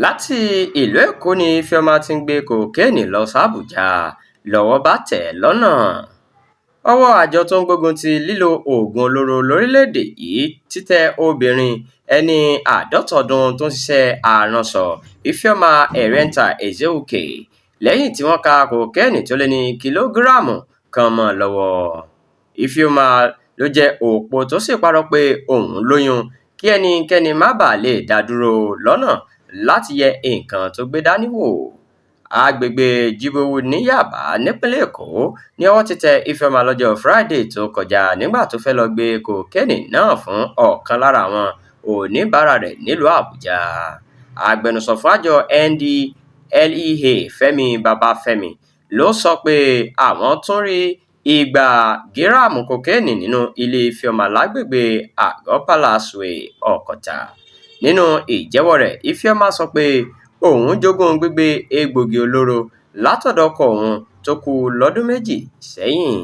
Láti ìlú Èkó ni Ifeoma ti ń gbé kokéènì lọ sàbújá lọ́wọ́ bá tẹ̀ ẹ́ lọ́nà. Ọwọ́ àjọ tó ń gbógun ti lílo oògùn olóró lórílẹ̀-èdè yìí ti tẹ obìnrin ẹni 50 ọdún tó ń ṣiṣẹ́ aránṣọ Ifeoma Henrietta Ezeoke lẹ́yìn tí wọ́n ká kokéènì tó lé ní kìlógíráàmù kan mọ́ ọn lọ́wọ́. Ifeoma ló jẹ́ opó tó sì parọ́ pé òun lóyún kí ẹnikẹ́ni má bàa lè dá a dúró lọ́nà láti yẹ nǹkan tó gbé dání wò. Àgbègbè Jibowu ní Yábà nípínlẹ̀ Èkó ní ọwọ́ ti tẹ Ifeoma lọ́jọ́ Friday tó kọjá nígbà tó fẹ́ lọ́ọ́ gbé kokéènì náà fún ọ̀kan lára àwọn oníbàárà rẹ̀ nílùú Àbújá. Agbẹnusọ fún àjọ NDLEA Fẹ́mi Babáfẹ́mi ló sọ pé àwọn tún rí igba gíráàmù kokéènì nínú ilé Ifeoma lágbègbè Ago Palace Way, Ọkọta. Nínú ìjẹ́wọ́ rẹ̀, Ifeoma sọ pé òun jogún gbígbé egbòogi olóró látọ̀dọ̀ ọkọ òun tó kú lọ́dún 2 sẹ́yìn.